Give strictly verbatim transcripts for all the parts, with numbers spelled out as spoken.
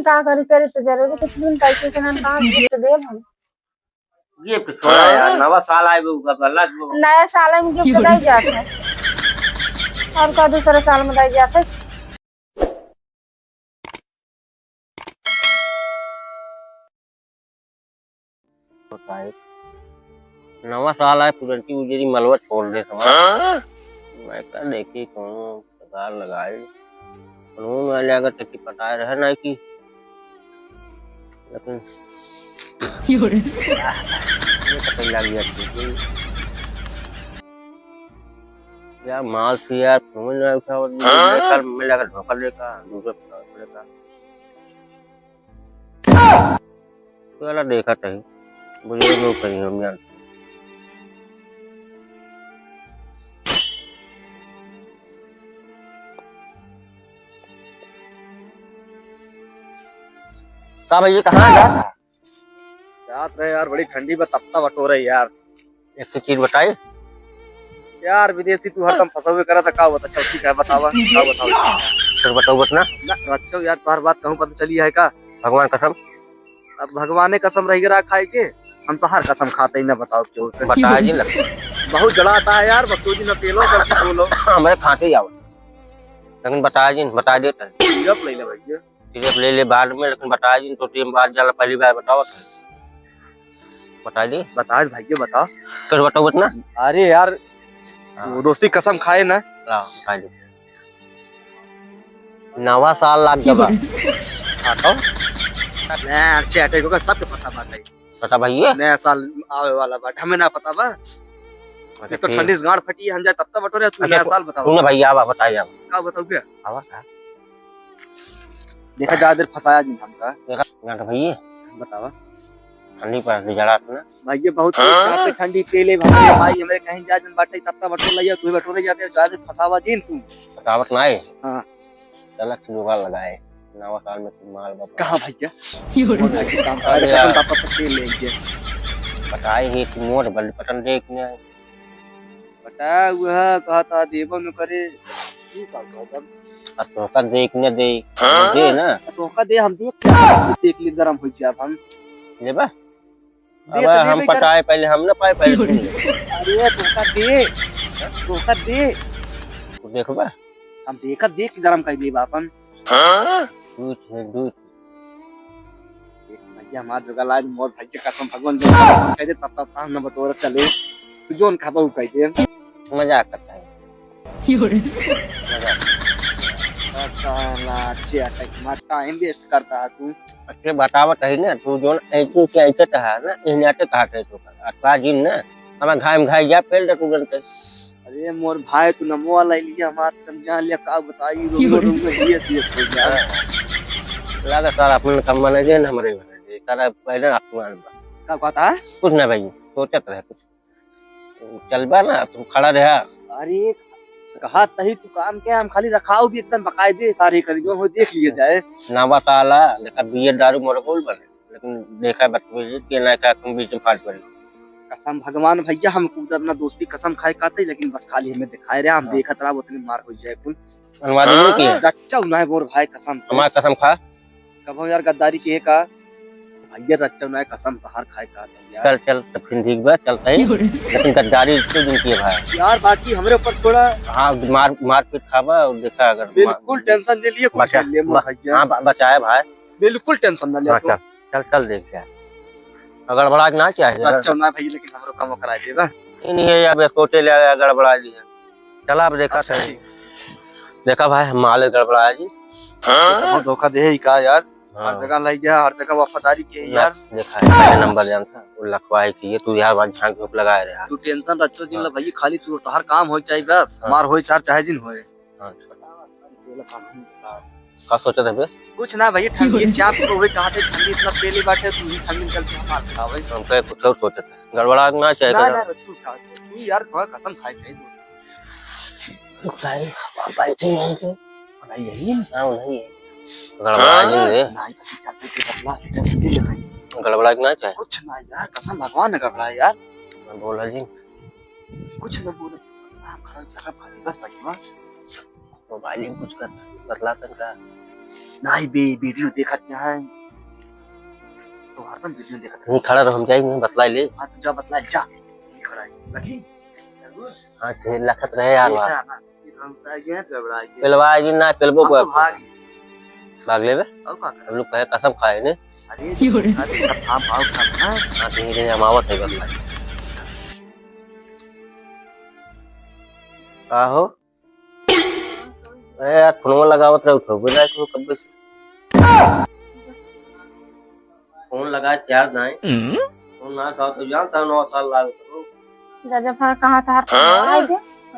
का करी, करे तो जरूरी, कुछ दिन पैसे से ना कहाँ gift देब हम। Gift छोड़ा यार, नवा साल आए बे, ओकर बाद लाग बे। नया साल में gift नहीं जात है, और का दूसरा साल में दे जात है। बताए, नवा साल आए, पुरनकी उजरी मलवा छोड़ दे समा। हाँ? मैं का देखी, कौनो जुगाड़ लगाए। कानून वाले अगर तकी पटाए रहे ना कि, लेकिन ये तो पहला भी अच्छी थी। यार, माल थी यार, समझ ना उठा, और हाँ? बेकार में लगा धोखा लेका, दूसरे पटाए पड़ेगा। तो वाला देखा तही, बुजुर्ग लोग कहीं हम जानते। का भैया, कहाँ है यार? जात रहे यार, बड़ी ठंडी बा, तपता बटोरे यार। एक ठे चीज बताई? यार, विदेशी तू हरदम फंसवे करा था, का बता? चल, ठीक है, बतावा, का बतावा? फिर बताओ बत ना। ना, रच्चो यार, तोहर बात कहूँ पता चली है का? भगवान कसम। अब भगवाने कसम रह गया खाए के, हम तोहार कसम खाते ही ना बताओ क्यों से। बताए जी ना। बहुत जड़ाता है यार, बकचोदी ना पेलो, गलती बोलो। हमें खाते ही आओ। लेकिन बताए जी, बता देते हैं। गप ले ले भैया। सिर्फ ले ले बाद में, लेकिन बताए जी, तो टीम बात जाला, पहली बार बताओ। बताए जी। बता भाई, ये बता। फिर बताओ बत ना। अरे यार, हाँ। वो दोस्ती कसम खाए ना। हाँ, बताए जी। नवा साल लाग गबा। हाँ तो? मैं अच्छे अटैक होगा, सबके पता बात है। पता भैया? नया साल आवे वाला बा, हमें ना पता बा। अच्छा, एक तो ठीक। ठंडी से गांड फटी है, हम जाए तब तक बटोरे, तू अच्छा, नया तू, साल बताओ। तू ना भैया, आवा, बताए, आवा। का बताओ क्या? आवा का? देखा, ज्यादा देर फंसाया जिन हमका। देखा, ना तो भैया। बतावा। ठंडी पर गुजरात में। भाई, ये बहुत तेज हाँ? यहाँ पे ठंडी तेले भाई, भाई, हमें कहीं जा जन बाटे, तब तक बटोर लिया, तू बटोरे जाते, ज्यादा फंसावा जिन तू। फंसावत ना है। हाँ। चला, जुगाड़ लगाए। नवा साल में तू माल बता। कहाँ भैया? ये बोल रहा है कि काम अरे करे, यार। कसम, तब तक तेल लेंगे। बताए ही कि मोट बल बटन देख ने। बता, वह कहता देबो न करे। की का कहता? अब तोहका देख न दे। हाँ? दे ना। अब तोहका दे, हम देख के देख ले गरम हो जाब हम। लेबा? दे अब तो हम देबे कर। पटाए पहले, हम ना पाए पहले तू ले। अरे तोहका दे, तोहका दे। तू देखबा? हम देखा देख के गरम कर देबा अपन। हाँ? दूध है, दूध। एक भैया हमार जोगा लाज, मोर भाई के कसम भगवान जो कह दे, तब तब हम न बटोर चले। तू जोन खाबा उ कह दे। मजाक करता है। मजाक। साला, अच्छे अटैक मार, टाइम वेस्ट करता है तू। अच्छे बतावत है ना, तू जोन ऐसे से ऐसे कहा ना, इन्हें आते कहा थे तो का। अतवा जिन ना, हमें घाई में घाई जा, फेल दे तू जन के। अरे मोर भाई, तू नमो वाला लिया हमार, तन जान लिया, का बताई, रो, रो, रो, रो, ये, ये हो गया। लगा सारा अपन काम बने जे, न हमरे बने जे, सारा पहले अपमान बा। का कहता है? कुछ ना भाई, सोचत रहे कुछ। चलबा ना, तू खड़ा रहा। अरे, कहा तही तू काम के, हम खाली रखाव भी एकदम बकायदे सारे करी, जो हो देख लिए जाए। ना बताला, देखा बियर दारू मोर गोल बने। लेकिन देखा बतमीजी के ना का तुम बीच में फाट पड़ी। कसम भगवान भैया, हम कूदब ना दोस्ती कसम खाए खाते, लेकिन बस खाली हमें दिखाए रहे, हम हाँ। देखत रहा, उतने मार हो जाए कुल। अनुवाद नहीं किया। रच्चा उनाए मोर भाई कसम से। हमार कसम खा। कबो यार गद्दारी के का? भैया रच्चा उनाए कसम तोहार खाए खाते यार। चल, चल, तो फिर ठीक बा, चलते हैं। लेकिन गद्दारी क्यों दिन किए भाई? यार बाकी हमरे ऊपर थोड़ा हाँ, मार, मारपीट खाबा और देखा अगर बिल्कुल मा-, टेंशन ले लिए, कुछ बचा, ले मोर ब-, भैया। हाँ, ब-, बचाए भाई। बिल्कुल टेंशन ना ले हाँ, तू। चल, चल, चल देख जा। गड़बड़ा के ना चाहिए। अच्छा ना भाई, लेकिन हमरो काम करा देबा। नहीं, नहीं, अब सोचे ले गड़बड़ा लिए। चला अब देखा अच्छा, था। ठीक। देखा भाई, माल गड़बड़ाया जी। हाँ? बहुत धोखा दे है का यार? हाँ। हर जगह लग गया, हर जगह वफादारी के ना, यार। देखा है, पहले नंबर जानता, वो लखवाए की ये तू यार बात झांक झोंक लगाए रहे यार। तू टेंशन रखो जिन हाँ। ला भाई, खाली तू तोहार काम हो चाहे बस, हाँ। मार होए चार चाहे जिन होए। हाँ। का सोचत है बे? कुछ ना भैया, ठंडी चाप को हुए कहा थे, ठंडी इतना तेली बाटे, तू ही ठंडी निकल के हमार खावे। हम कहे कुछ और सोचत है, गड़बड़ा के ना चाहे ना, कहे। ना, तू का, तू यार थोड़ा कसम खाए खाए दोस्त। भाई, बैठे यहीं पे। भाई, यही ना? हाँ, नहीं है। गड़बड़ा जिन रे। ना, ये चाप के बदला, ये ले भाई। गड़बड़ा के ना चाहे। कुछ ना यार, कसम भगवान ने गड़बड़ा यार। मैं बोला जी। कुछ ना बोले। हाँ, खड़ा, खड़ा, खड़ा, बस भाई, हाँ। मोबाइल में कुछ कर, बतला तन का। नाही बे, वीडियो देखत क्या है? तो हरदम वीडियो देखत है। यहीं खड़ा रहो, हम जाई, मैं बतलाई ले। हाँ, तो जा बतला, जा। यहीं खड़ा है। लगी? हाँ, ढेर लखत रहे यार, ये बात। क्या ना? ये हम आ गए, घबरा गए। पेलवा जी ना, पेलबो हम तो को। भाग गए। भाग लेबे? और का करे? हम लोग कहे कसम खाए ने। अरे, अरे, सब भाव, भाव खाना है। हाँ, तो यहीं हम आवत है, बतला। का हो? अरे यार, फोनवा लगावत रहे, उठो, बोला कि वो कब से फोन लगा, चार्ज नहीं। हम्म? फोन ना उठाओ तो जानता हूँ, नौ साल लागत हो। गजब है, कहाँ था? हाँ?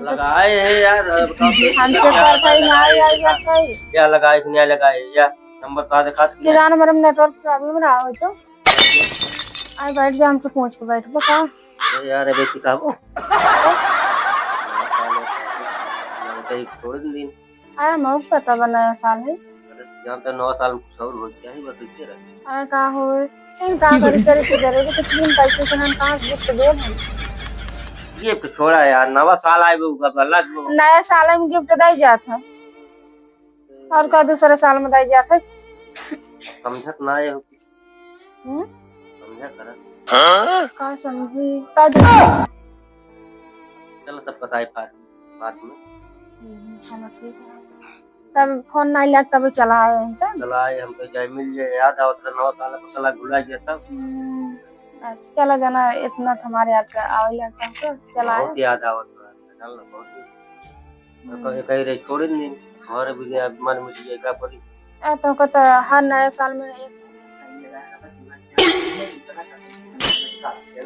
लगाए हैं यार, अब कब से हमसे क्या पर भाई ना लगाए, आई, आई, देखा? आई, आई। क्या लगाए, क्या लगाए, या नंबर का दिखा दिया? जान, मेरे में नेटवर्क प्रॉब्लम रहा हो तो। आए बैठ जा, हमसे पूछ के बैठ, बता। अरे यार, अबे की कहबो? लगता है छोड़ दिन। आया मऊ पता बा नया साल है। अरे, जानता नवा साल में कुछ और हो गया ही, बस इसे रहे। आया का होए? इन का करी, करे के जरूरी, कुछ दिन पैसे से हम कहाँ गिफ्ट दे हम? ये तो छोड़ा यार, नवा साल आए, वो अब अलग वो। नया साल में गिफ्ट दे जात है। और का दूसरे साल में दे जात है? समझत ना है। हम्म? समझा करा। हाँ? का समझी? का जानी? चलो, तब बताए बाद, बाद में। हम्म, चलो, ठीक है। तब फोन नहीं लग, तब चला आए हैं, तब? चला आए, हम तो जाए मिल जाए, याद आवत रहा, नौ साल का कला भुला गया तब। हम्म, अच्छा, चला जाना, इतना तो हमारे याद का आवे लगता है, तो चला आए। बहुत याद आवत रहा, जान लो, बहुत। हम्म। कहीं, कहीं रही, छोड़े नहीं, हमारे भी यार मन में ये का पड़ी। ए, तो कहता हर नया साल में एक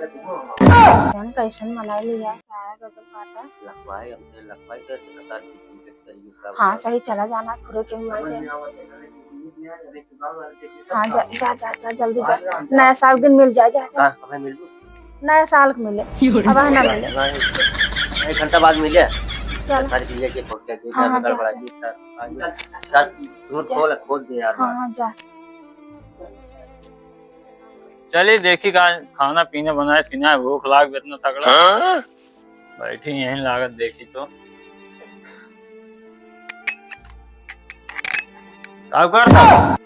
कैसन, कैसन मनाई लिया, क्या है गजब बात है। लखवाई, हमसे लखवाई करके बता दीजिए, करिए, क्या हाँ, बताऊँ? सही चला जाना, पूरे के हुआ समझ जाए। नहीं आवत है, अरे, हाँ, जा, जा, जा, जा, जल्दी जा। नया साल दिन मिल जाए, जा, जा। हाँ, हमें मिल नया साल के मिले। अब है ना मिले। नहीं, एक घंटा बाद मिले। चल। सारी चीजें के पहुंच गए, हाँ, हाँ, जा, गड़बड़ा जा। जी, सर। चल, तू जा। खोल, खोल दे यार। हाँ, हाँ, जा। चलिए, देखी का खाना पीना बनाए कि ना, भूख लाग बे इतना तगड़ा। हाँ? बैठी यहीं लागत देखी तो। का करता?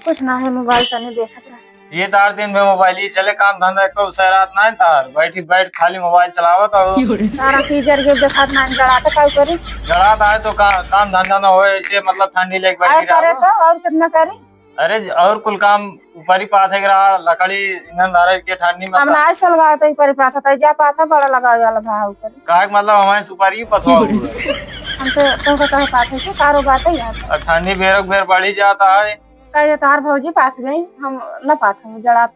कुछ ना है, मोबाइल तनी देखत रहे। ये तार दिन में मोबाइल ही चले, काम धंधा को सहरात ना है तार, बैठी बैठ खाली मोबाइल चलावत हो। तारा कीचड़ के देखत ना है, जड़ात का करी? जड़ात आए तो का, काम धंधा ना होए, ऐसे मतलब ठंडी लेके बैठी आए करे रहो। तो और कितना करी? अरे, और कुल काम ऊपरी पाथे के रहा, लकड़ी, ईंधन धरे के ठंडी में हम तो ना आए सलगावत है, ऊपरी पाथे, तै जा पाथा बड़ा लगावे वाला भा ऊपर। काहे के मतलब हमारे सुपारी पथवा हुआ। हम तो, तुमको कहे पाथे के कारो बात है यार। अब ठंडी बेरक बेर बढ़ी जाता है। कहे तार भौजी पाथ गई, हम न पाथे, हम जड़ात।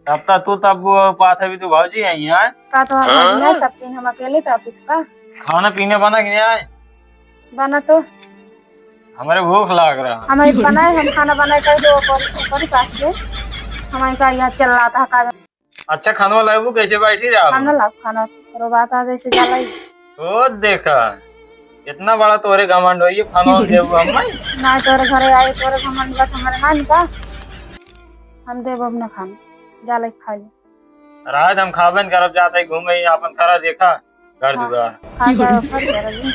तब तक तू तब वो पाथे भी तो भौजी आई है। का तो हम हाँ? नहीं तब तीन हम अकेले तब का। खाना पीना बना कि नहीं आए? बना तो। हमारे भूख लाग रहा। हमारे बनाए, हम खाना बनाए कह दो, ऊपर, ऊपर ही पास दे। हमारे का यहाँ चल रहा था, का अच्छा खाना लाबू, कैसे बैठी रहा? खाना लाओ, खाना रो बात आ जैसे जाला ही। ओ देखा, इतना बड़ा तोरे घमंड हो, ये खाना देबू हम नहीं? ना, तोरे घरे आए, तोरे घमंड बा, हमारे मान का? हम देबो अपना खाना, जाला ही खा ले। रात हम खाबे न करब, जात ही घूमे ही, आपन करा देखा। घर हाँ, दुआर। खा जाओ, खा जाओ, अभी।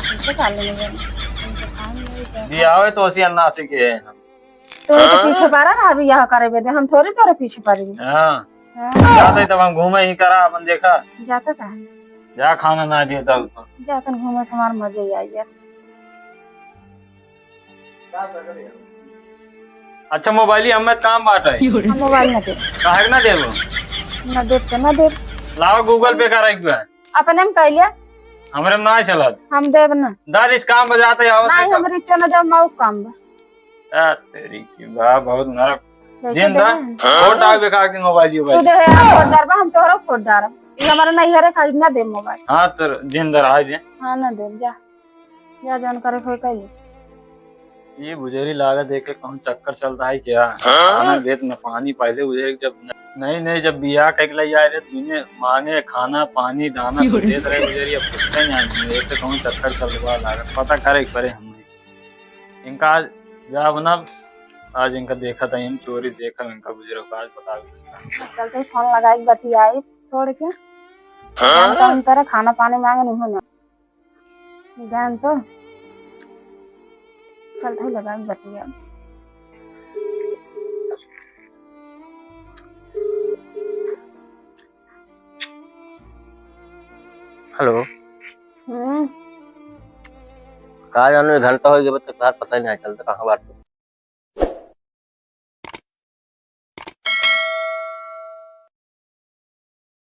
हमसे खा लेने जाना। हमसे खाए नहीं जाना। बियाह है तो उसी अन्ना से के है। तो ये तो हाँ? पीछे पड़ा ना, अभी यह करे बेदे, हम थोड़ी तोरे पीछे पड़ेंगे। हाँ। हाँ। जाते तब हम घूमे ही करा, अपन देखा। जाता कहाँ? जा खाना ना दिए तब। जातन घूमे, तुम्हार मजे ही आ जात। अच्छा, मोबाइल ही हमें काम बाटे। हम मोबाइल ना दे। काहे के ना देबो? ना दे तो ना दे। लाओ, Google Pay करा एक बार। अपने में कर लिया। हमरे में ना चलत। हम देब ना। दा रिच काम बजाते आओ। नहीं, हमरे चल ना जाओ, मऊ काम बा। आ, तेरी की बा, बहुत नरक। वैसे दिन दा, देबे। वोट आवे का दिन मोबाइल ही तू भाई। दे यार, वोट डारबा, हम तोहरा वोट डारब। ये हमारा नहीं है रे, खरीद ना दे मोबाइल। हाँ, तो दिन दा रहा दे। हाँ, ना दे, जा। जा जौन करे होई कइले। ये बुझेरी लागत देख के कहूँ चक्कर चलता है क्या? हाँ? खाना देत न पानी, पहले बुझेरी जब न-, नहीं, नहीं, जब बियाह कइके ले आए रहे, दुनिया मांगे खाना, पानी, दाना, कुछ देत रहे बुझेरी, अब कुछ नहीं आए, देख के कहूँ चक्कर चलता लागत, पता करे के परे हमें। इनका आज जा बना, आज इनका देखा था, हम चोरी देखा, इनका बुझेरी को आज पता भी चलता। चलते ही फोन लगाई, बतियाई थोड़ के। हाँ? काम करे, खाना पानी मांगे, नहीं होना। जान तो। चल, धई लगा बतिया। हेलो। हम्म। का जानो, एक घंटा होइ गया, अबे तक तोहार पता ही नहीं चलता, कहाँ बात।